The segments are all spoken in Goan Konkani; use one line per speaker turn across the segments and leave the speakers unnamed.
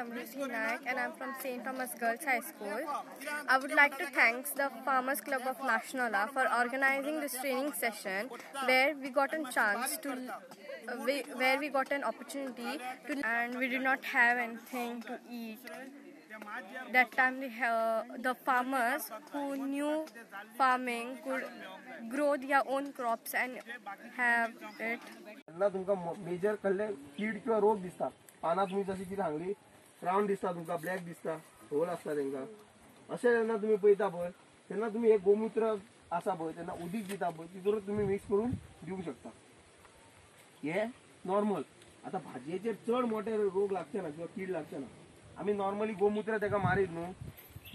Samruddhi Naik and I am from St. Thomas Girls High School. I would like to thank the Farmers Club of Lashnola for organizing this training session where we got a chance to, where we got an opportunity to, and we did not have anything to eat. That time the farmers who knew farming could grow their own crops and have it.
जेन्ना तुमकां मेजर कसले कीड किंवा रोग दिसता, पानां तुमी जशी कितें सांगली रावंड दिसता तुमकां, ब्लॅक दिसता, होल आसता तेंकां, अशें जेन्ना तुमी पळयता पळय तेन्ना तुमी एक गोमुत्र आसा पळय तेन्ना उदीक दिता पळय तितून तुमी मिक्स करून दिवंक शकता. हे नॉर्मल. आतां भाजयेचेर चड मोठे रोग लागचे ना किंवा कीड लागचे ना. आमी नॉर्मली गोमुत्र तेका मारीत न्हू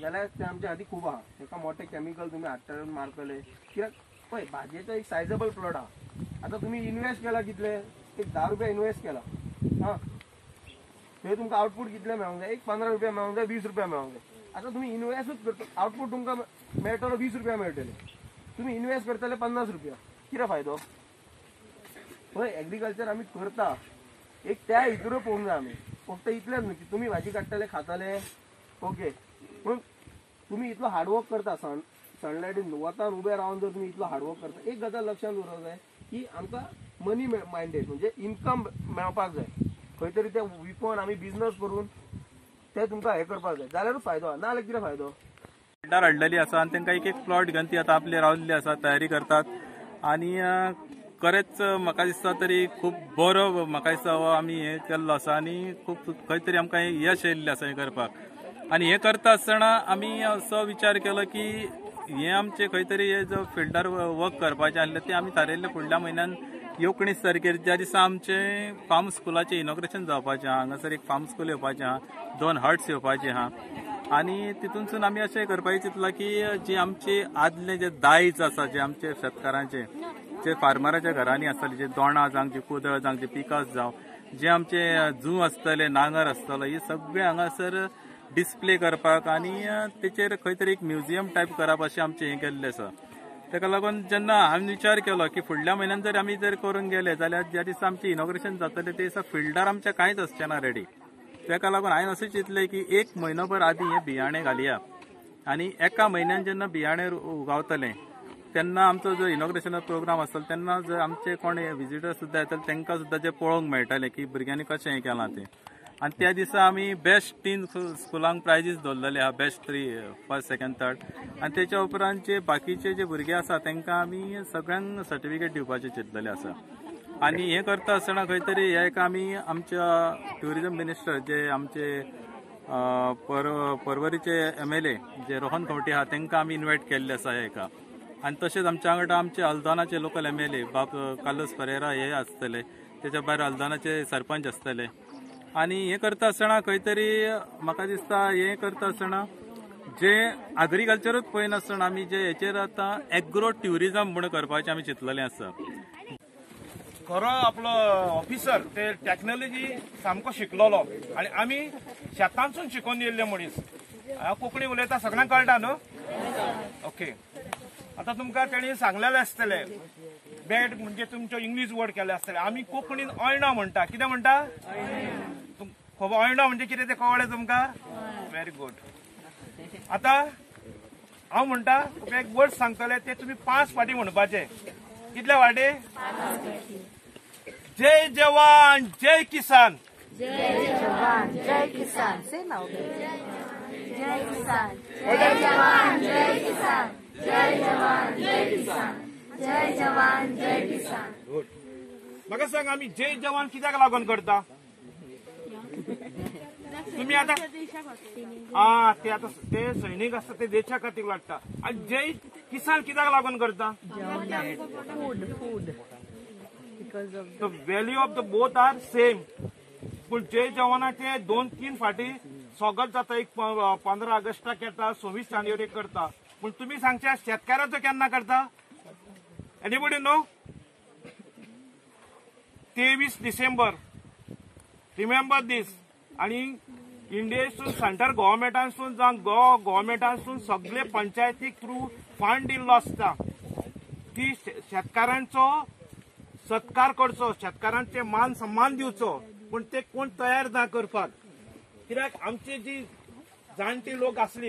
जाल्यार ते आमच्या खातीर खूब आहा. तेका मोठे केमिकल तुमी हाडटले मारतले कित्याक पळय भाजयेचो एक सायजेबल प्लॉट आहा. आतां तुमी इन्वेस्ट केला कितले, एक 10 रुपया इन्वेस्ट केला, हां थंय तुमकां आउटपूट कितले मेळोंक जाय, एक 15 रुपया मेळोंक जाय, 20 रुपया मेळोंक जाय. आतां तुमी इन्वेस्टूच करता, आउटपूट तुमकां मेळटलो 20 रुपया मेळटले, तुमी इन्वेस्ट करतले 50 रुपया, कितें फायदो? पळय एग्रीकल्चर आमी करता एक त्या हितूनय पळोवंक जाय आमी, फक्त इतलेंच न्हू की तुमी भाजी काडटले खातले ओके, पूण तुमी इतलो हार्डवर्क करता, सनलायटीन वतान उबे रावन जर तुमी इतलो हार्डवर्क करता, एक गजाल लक्षांत दवरूंक जाय की आमकां मनी मायंडेड म्हणजे इन्कम मेळपाक जाय, खंय तरी ते विकोन आमी बिजनस करून ते तुमकां हें करपाक जाय जाल्यारूच फायदो आहा, ना जाल्यार कितें फायदो?
फिल्डार हाडलेली आसा आनी तांकां एक एक प्लॉट घेवन ती आतां आपले रावल्ली आसा, तयारी करतात. आनी खरेंच म्हाका दिसता तरी खूब बरो म्हाका दिसता हो आमी हें केल्लो आसा आनी खूब खंय तरी आमकां यश येयल्लें आसा हें करपाक. आनी हें करता आसतना आमी असो विचार केलो की हें आमचें खंय तरी हे जो फिल्डार वर्क करपाचें आसलें तें आमी थारायल्लें फुडल्या म्हयन्यान 19 तारखेर, ज्या दिसा आमचें फार्म स्कुलाचें इनॉग्रेशन जावपाचें आहा. हांगासर एक फार्म स्कूल येवपाचें आहा, 2 हट्स येवपाचें आहा. आनी तितूनसून आमी अशें करपाचें चिंतलां की जी आमचे आदले जे दायज आसा, जे आमचे शेतकारांचे, जे फार्मराच्या घरांनी आसताले, जे दोणां जावं, जे कुदळ जावं, जे पिकास जावं, जे आमचे जू आसतले, नांगर आसतलो, हे सगळे हांगासर डिस्प्ले करपाक आनी तेचेर खंय तरी एक म्युझियम टायप करप अशें आमचें हें केल्लें आसा. ताका लागून जेन्ना हांवें विचार केलो की फुडल्या म्हयन्यान जर आमी जर करून गेले जाल्यार ज्या दिसा आमचें इनॉग्रेशन जातलें ते दिसा फिल्डार आमच्या कांयच आसचें ना रेडी. ताका लागून हांवें अशें चिंतलें की एक म्हयनोभर आदीं हें बियाणें घालया आनी एका म्हयन्यान जेन्ना बियाणें उगावतलें तेन्ना आमचो जो इनॉग्रेशनाचो प्रोग्राम आसतलो तेन्ना जर आमचे कोण विजिटर सुद्दां येतले तांकां सुद्दां जें पळोवंक मेळटलें की भुरग्यांनी कशें हें केलां तें. आनी त्या दिसा आमी बेस्ट 3 स्कुलांक प्रायजीस दवरलेले आहा, बेस्ट 3, फर्स्ट सेकंड थर्ड. आनी तेच्या उपरांत जे बाकीचे जे भुरगे आसा तांकां आमी सगळ्यांक सर्टिफिकेट दिवपाचें चिंतलेलें आसा. आनी हें करता आसतना खंय तरी हे एक आमी आमच्या ट्युरिजम मिनिस्टर जे आमचे पर्वरीचे MLA जे रोहन खंवटे आहा तांकां आमी इन्वायट केल्ले आसा ह्या एका. आनी तशेंच आमच्या वांगडा आमचे हल्दोनाचे लोकल MLA बाब कार्लोस परेरा हे आसतले, तेच्या भायर हल्दोनाचे सरपंच आसतले. आनी हें करता आसतना खंय तरी म्हाका दिसता हें करता आसतना जे एग्रीकल्चरूच पळयनासतना आमी जे हेचेर आतां एग्रो ट्युरिजम म्हूण करपाचें आमी चिंतलेलें आसा.
खरो आपलो ऑफिसर ते टॅक्नोलॉजी सामको शिकलोलो आनी आमी शेतांतसून शिकोवन येयल्ले मनीस. कोंकणी उलयता सगळ्यांक कळटा न्हू? ओके, आतां तुमकां तेणी सांगलेलें आसतलें बेड म्हणजे तुमच्यो इंग्लीश वर्ड केले आसतले. आमी कोंकणीन अयणा म्हणटा, कितें म्हणटा? खबर अयणा म्हणजे कितें तें कळ्ळें तुमकां? Very good. आतां हांव म्हणटा तुका एक वर्ड सांगतले ते तुमी 5 फावटी म्हणपाचे. कितले फावटी? जय जवान जय किसान.
जय जवान जय किसान. जय किसान जय जवान जय किसान जय जवान जय किसान जय जवान जय किसान.
म्हाका सांग आमी जय जवान कित्याक लागून करता? तुम्ही आतां आ ते आतां ते सैनीक आसता ते देशा खातीर लढटा. आनी जय किसान कित्याक लागून करता? The value of the both are same. पूण जय जवानाचे 2-3 फाटी स्वागत जाता. एक 15 ऑगस्टाक येता, 26 जानेवारीक करता. पूण तुमी सांगचे शेतकाराचो केन्ना करता? Anybody know? 23 December. Remember this. आनी इंडियेसून सेंट्रल गव्हर्मेंटांसून जावं गोवा गव्हर्मेंटांसून सगळे पंचायतीक थ्रू फंड दिल्लो आसता की शेतकारांचो सत्कार करचो, शेतकारांचे मान सन्मान दिवचो. पूण ते कोण तयार ना करपाक. कित्याक आमची जी जाणटी लोक आसली.